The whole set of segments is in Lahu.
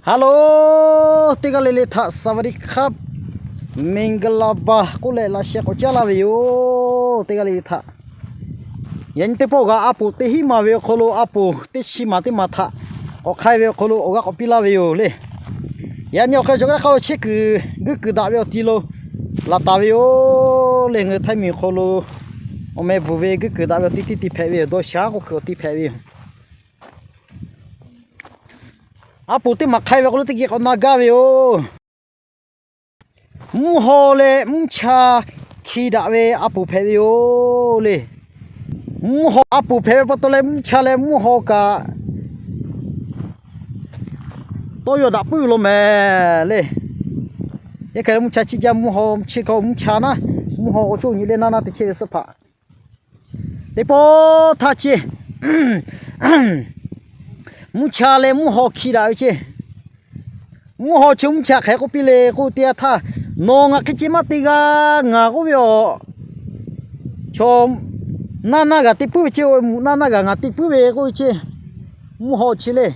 Hello, teˇ g'aˇ le le htaꞈ สวัสดีครับ မင်္ဂလာပါ k'oˆ leh laꞈ sheh k'awꞈ caˉ laˇ ve yoˬ. Teˇ g'aˇ le le htaꞈ yaꞈ nyi teˇ pawˆ g'aꞈ a poˍ teˇ hinˉ maˬ ve awˬ hk'aw lo a poˍ teˇ chi maˬ teˇ maˬ htaꞈ k'awꞈ hk'ai ve awˬ hk'aw lo awˬ g'aˇ k'awꞈ piˇ laˇ ve yoˬ le. Yaꞈ nyi awˬ hk'aw lo cawˬ kaˇ hk'aˇ lo chehˇ kuiˬ guiˇ kuiˬ daꞈ ve awˬ ti lo laˬ taˍ ve yoˬ le. Ngaˬ hui Htaiˇ miˬ awˬ hk'aw lo awˬ meh bvuhˬ ve guiˇ kuiˬ daꞈ ve awˬ ti tiˇ ti hpehꞈ ve yoˬ. Dawˇ sha k'oˆ kuiˬ awˬ ti hpehꞈ ve yoˬ. A poˍ teˇ maˬ hk'ai ve awˬ hk'aw lo teˇ geh k'awꞈ na gaˇ ve yoˬ. Mvuhˇ haw leh mvuhˇ cha hki daꞈ ve a poˍ hpehꞈ ve yoˬ le. Mvuhˇ haw a poˍ hpehꞈ ve pa taw leh mvuhˇ cha leh mvuhˇ haw kaꞈ tawˇ yaw daꞈ puiˉ ve lo mehˍ le. Yaꞈ hk'aˇ leh mvuhˇ cha chi jaˇ, mvuhˇ haw chi hk'aw mvuhˇ cha naˉ, mvuhˇ haw k'o coˇ nyi le naˇ naˇ te chehˇ ve suhˉ hpaꞈ. Teˇ pawˆ htaˇ ceˇ, mvuhˇ cha leh mvuhˇ haw hki daꞈ ve ceˇ. Mvuhˇ haw chi mvuhˇ cha hk'aˬ hk'e k'oˆ piˇ le k'oˆ teˇ yanˇ htaˇ, nawˬ ngaˬ hk'e ce maˇ te g'a, ngaˬ k'oˆ ve aˬ, chaw naˇ naˇ g'aꞈ te puiˉ ve ceˇ, mvuhꞈ naˇ naˇ g'aꞈ ngaˬ te puiˉ ve k'oˆ ve ceˇ. Mvuhˇ haw chi le,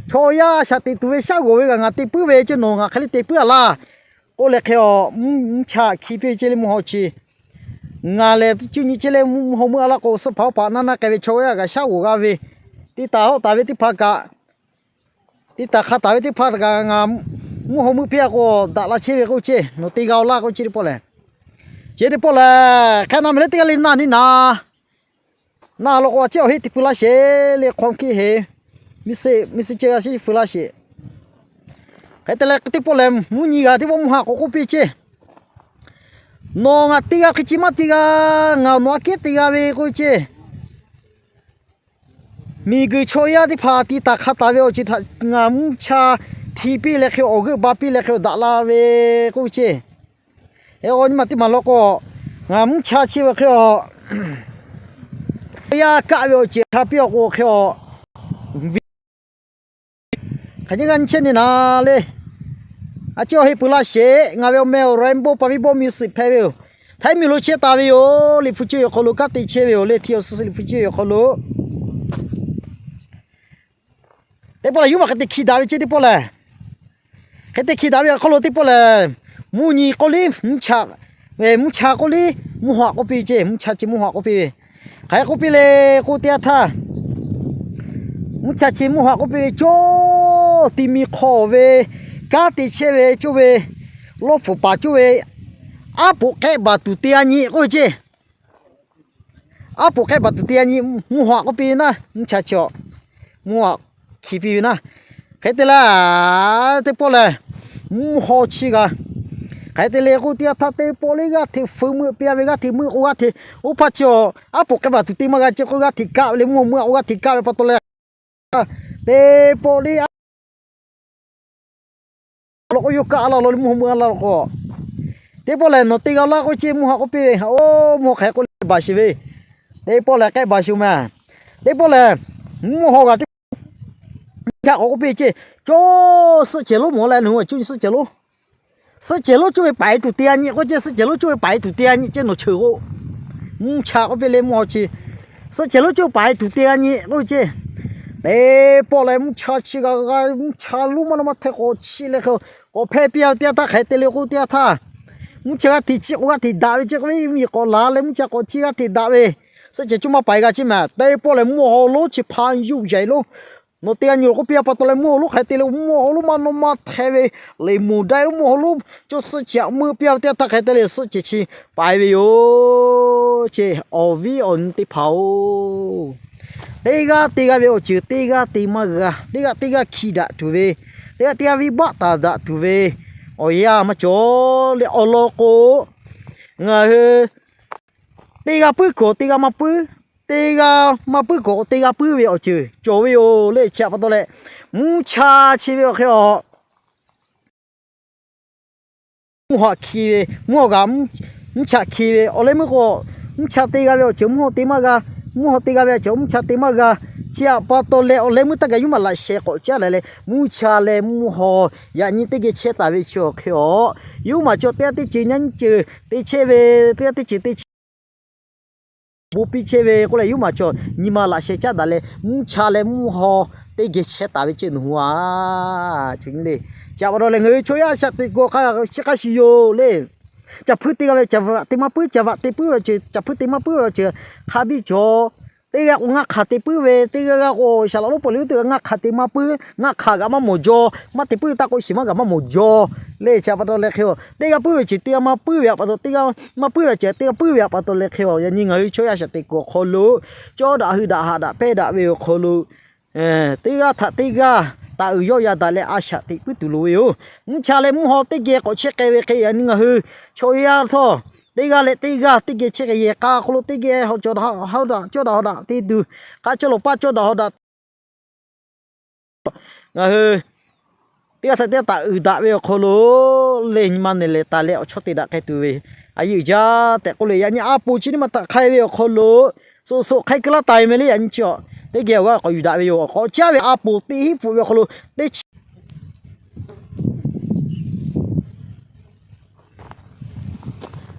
chaw yaˇ shaꞈ teꞈ tuˬ ve shaˉ g'oˍ ve g'aꞈ ngaˬ te puiˉ ve ceˇ, nawˬ ngaˬ hk'e le te puiˉ a laˇ k'oˆ leh hk'e a, mvuhˇ cha hki piˇ ve ceˇ le mvuhˇ haw chi. Ngaˬ lehˬ cuˇ nyi chehˇ leh mvuhˇ haw meuˆ a laˇ k'o, suhˉ hpaꞈ oˇ hpaꞈ naˇ naˇ k'ai ve chaw yaˇ g'aꞈ shaˉ g'oˍ g'a ve, te taˍ hawˆ taˍ ve teˇ hpaˍ kaꞈ, te taˍ hk'a taˍ ve teˇ hpaˍ kaꞈ ngaˬ mvuhˇ haw meuˆ piˇ a k'o, daꞈ la chehˇ ve k'oˆ ceˇ, nawˬ te g'a oˬ laˇ k'oˆ ceˇ teˇ pawˆ lehˬ. Ceˇ teˇ pawˆ lehˬ, hk'e naˬ meh le teˇ g'aˇ le naˇ ni naˍ, naˇ law k'o a ciˉ awˬ heˆ te pui laˇ sheˍ le hk'aw kiˇ heˍ, miˇ seˆ miˇ seˆ ceh g'a shiˉ feu laˇ sheˍ. Hk'e te leh teˇ pawˆ lehˬ, mvuhˇ nyi g'aꞈ teˇ pawˆ mvuhˇ haw k'awꞈ k'oˆ piˇ ceˇ, nawˬ ngaˬ te g'a hk'e ce maˇ te g'a, ngaˬ nawˬ aꞈ kehˉ te g'a ve k'oˆ ve ceˇ. Miˬ guiˬ chaw yaˇ teˇ hpaˍ te taˍ hk'a taˍ ve awˬ ceuˬ htaꞈ ngaˬ mvuhˇ cha hti piˇ leh hk'e awˬ g'euˆ ba piˇ leh hk'e daꞈ la ve k'oˆ ve ceˇ. Eˬ, awˬ nyi ma teˇ maˬ law k'o, ngaˬ mvuhˇ cha chi ve hk'e a, chaw yaˇ kaˆ ve awˬ ceuˬ hk'a piˇ awˬ k'o hk'e a, hk'aˬ nyi g'a nyi chehˇ ni naˍ le. A ciˉ awˬ heˆ pui laˇ sheˍ. Ngaˬ ve awˬ meh awˬ Rainbow Paˍ viˉ bawˆ miˬ suhˍ hpehꞈ ve yoˬ. Htaiˇ miˬ lo chehˇ taˍ ve yoˬ. Liꞈ hpu cuˇ ve awˬ hk'aw lo kanˉ te chehˇ ve yoˬ le. Hti awˬ suhˉ suhˉ liꞈ hpu cuˇ ve awˬ hk'aw lo teˇ pawˆ lehˬ, yawˇ maˬ hk'e te hki daꞈ ve ceˇ teˇ pawˆ lehˬ, hk'e te hki daꞈ ve awˬ hk'aw lo teˇ pawˆ lehˬ, mvuhˇ nyi k'oˆ liˇ mvuhˇ cha, mvuhˇ cha k'oˆ liˇ mvuhˇ haw k'oˆ piˇ ceˇ, mvuhˇ cha chi mvuhˇ haw k'oˆ piˇ ve. Hk'aˬ hk'e k'oˆ piˇ le k'oˆ teˇ yanˇ htaˇ, mvuhˇ cha chi mvuhˇ haw k'oˆ piˇ ve, coˇ ti mi hk'aw ve kanˉ te chehˇ ve coˇ ve, lawˇ hpfuhˍ paˍ coˇ ve, aˉ poꞈ k'ehˆ baˬ tuˬ te a nyi k'oˆ ve ceˇ. Aˉ poꞈ k'ehˆ baˬ tuˬ te a nyi mvuhˇ haw k'oˆ piˇ ve naˉ, mvuhˇ cha chi a mvuhˇ haw hki piˇ ve naˉ. Hk'e te leh, teˇ pawˆ lehˬ, mvuhˇ haw chi g'a hk'e te le k'oˆ teˇ yanˇ htaˇ, teˇ pawˆ le g'aˇ hteꞈ feu meuˆ piˇ a ve, g'aˇ hteꞈ meuˆ k'o g'aˇ hteꞈ, oˇ hpaˇ chi a, aˉ poꞈ k'ehˆ baˬ tuˬ te maˇ g'a ceˇ k'o, g'aˇ hteꞈ kaˆ ve le mvuhˇ haw meuˆ a k'o g'aˇ hteꞈ kaˆ ve pa taw leh, teˇ pawˆ le a law k'o, yawˇ kaˆ a laˇ law le mvuhˇ haw meuˆ a laˇ law k'o, teˇ pawˆ lehˬ, nawˬ te g'a laˇ k'oˆ ceˇ, mvuhˇ haw k'oˆ piˇ ve. Oˇ, mvuhˇ haw hk'aˬ hk'e k'oˆ le, baˬ sheˍ ve. Teˇ pawˆ lehˬ, k'ehˆ baˬ sheˍ mehˍ. Teˇ pawˆ lehˬ, mvuhˇ haw g'aꞈ teˇ hpaˍ k'awꞈ k'oˆ piˇ ceˇ, coˇ suhˆ cehˬ lonˉ mawˬ leh nawˬ hui a coˇ nyi suhˆ cehˬ lonˉ, suhˆ cehˬ lonˉ coˇ ve paˍ e tuˬ te a nyi k'oˆ ceˇ, suhˆ cehˬ lonˉ coˇ ve paˍ e tuˬ te a nyi ceˇ nawˬ cheuˬ k'o, mvuhˇ cha k'oˆ piˇ le mvuhˇ haw chi, suhˆ cehˬ lonˉ coˇ ve paˍ e tuˬ te a nyi k'oˆ ve ceˇ. Teˇ pawˆ lehˬ, mvuhˇ cha chi g'a g'a, mvuhˇ cha lonˉ maˇ lonˉ maˇ hteˇ k'awꞈ chiˇ leh hk'e k'awꞈ hpehˇ piˇ a ve teˇ yanˇ htaˇ, hk'aˬ hk'e te le k'oˆ teˇ yanˇ htaˇ, mvuhˇ cha g'aˇ hteꞈ chiˇ k'o g'aˇ hteꞈ daꞈ ve ceˇ k'oˆ ve, miˬ k'awꞈ la leh mvuhˇ cha k'awꞈ chiˇ g'aˇ hteꞈ daꞈ ve, suhˆ cehˬ coˇ maˇ paˍ e g'a ceˇ mehˍ. Teˇ pawˆ lehˬ, mvuhˇ haw lonˉ chi hpa yuˬ yaꞈ lonˉ, nawˬ te g'a nyi k'oˆ piˇ a pa taw leh mvuhˇ haw lonˉ hk'aˬ hk'e te le, mvuhˇ haw lonˉ maˇ lonˉ maˇ hteˇ ve, leꞈ moˍ daiˇ lonˉ mvuhˇ haw lonˉ coˇ suhˆ cehˬ meuˆ piˇ a ve teˇ yanˇ htaˇ hk'aˬ hk'e te le, suhˆ cehˬ chi paˍ e ve yoˬ ceˇ. Awˬ viˉ awˬ nyi teˇ hpaˍ oˬ, teˇ g'aˇ te g'a ve awˬ ceuˬ teˇ g'aˇ te maˇ g'a, teˇ g'aˇ teˇ g'aˇ hki daꞈ tuˬ ve, teˇ g'aˇ teˇ g'aˇ venˇ baˆ taˍ daꞈ tuˬ ve awˬ yanˇ maˇ cawˬ le. Awˬ lawn k'o, ngaˬ hui teˇ g'aˇ puiˉ kuiˬ teˇ g'aˇ maˇ puiˉ, teˇ g'aˇ maˇ puiˉ kuiˬ teˇ g'aˇ puiˉ ve awˬ ceuˬ cawˬ ve yoˬ le. Chi htaꞈ pa taw leh, mvuhˇ cha chi ve awˬ hk'e a, mvuhˇ haw hki ve, mvuhˇ haw g'aꞈ mvuhˇ cha hki ve awˬ leh meuˇ k'o, mvuhˇ cha te g'a ve awˬ ceuˬ mvuhˇ haw te maˇ g'a, mvuhˇ haw te g'a ve awˬ ceuˬ mvuhˇ cha te maˇ g'a. Chi htaꞈ pa taw leh awˬ leh meuˇ taˇ gaˬ yawˇ maˬ laꞈ sheh k'awꞈ caˉ leh leh, mvuhˇ cha leh mvuhˇ haw yaꞈ nyi teˇ geh chehˇ taˍ ve chi awˬ hk'e a, yawˇ maˬ cawˬ teˇ g'aˇ teˇ ceuˬ nyaˇ nyiˇ ceuˬ te chehˇ ve, teˇ g'aˇ teˇ ceuˬ te chehˇ ve, bon piˇ chehˇ ve k'oˆ leh, yawˇ maˬ cawˬ nyi ma laꞈ sheh caˉ daꞈ leh, mvuhˇ cha leh mvuhˇ haw teˇ geh chehˇ taˍ ve ceh nawˬ hui a. Chi pa taw leh ngaˬ hui chaw yaˇ a shaꞈ teꞈ kuiˬ awˬ hk'aˇ chi hk'a shuˍ yoˬ le. Caˬ hpuiˇ te g'a ve, caˬ vaꞈ te maˇ puiˉ, caˬ vaꞈ te puiˉ ve awˬ ceuˬ, caˬ hpuiˇ te maˇ puiˉ ve awˬ ceuˬ hk'a biˇ cawˬ. Teˇ g'aˇ k'o ngaˇ hk'aˬ te puiˉ ve, teˇ g'aˇ g'aˇ k'o shaˍ laꞈ lonˉ pawˍ liꞈ oˇ teˇ g'aˇ ngaˇ hk'aˬ te maˇ puiˉ, ngaˇ hk'aˬ g'aꞈ maˇ mawˬ jaw, maˇ te puiˉ taˇ k'oˆ shiˍ maˇ g'aꞈ maˇ mawˬ jaw le. Chi pa taw leh hk'e-o, teˇ g'aˇ puiˉ ve ceuˬ teˇ g'aˇ maˇ puiˉ ve pa taw, teˇ g'aˇ maˇ puiˉ ve ceuˬ teˇ g'aˇ puiˉ ve pa taw leh hk'e-o, yaꞈ nyi ngaˬ hui chaw yaˇ a shaꞈ teꞈ kuiˬ awˬ hk'aw lo cawˇ daꞈ hui daꞈ haꞈ daꞈ pehnˇ daꞈ ve awˬ hk'aw lo teˇ g'aˇ htaꞈ teˇ g'aˇ taˍ uiˍ yawˆ yan daꞈ leh a shaꞈ teꞈ puiˉ tuˬ loˍ ve yoˬ. Mvuhˇ cha leh mvuhˇ haw teˇ geh k'awꞈ chehˇ k'ai ve hk'e, yaꞈ nyi ngaˬ hui chaw yaˇ htawˇ teˇ g'aˇ leh teˇ g'aˇ teˇ geh chehˇ k'ai, yehˬ k'a awˬ hk'aw lo teˇ geh haw cawˬ daꞈ haw daꞈ cawˇ daꞈ haw daꞈ te tuˬ, k'a cawˇ lawˬ paˇ cawˇ daꞈ haw daꞈ ngaˬ hui teˇ g'aˇ htaꞈ teˇ g'aˇ taˍ uiˍ daꞈ ve awˬ hk'aw lo lehˬ, nyi ma neˬ lehˬ taˍ leh awˬ chawˇ te daꞈ k'ai tuˬ ve a yeˇ uiˍ jaˇ tehꞈ k'oˆ le. Yaꞈ nyi a poˍ chi nyiˇ ma htaꞈ hk'ai ve awˬ hk'aw lo soˍ soˍ hk'ai keu laˇ taˍ ve meh le. Yaꞈ nyi chi a teˇ geh awˬ g'aˇ k'awꞈ yuˬ daꞈ ve yoˬ. K'awꞈ caˉ ve a poˍ teˇ hinˉ hpfuhꞈ ve awˬ hk'aw lo teˇ chi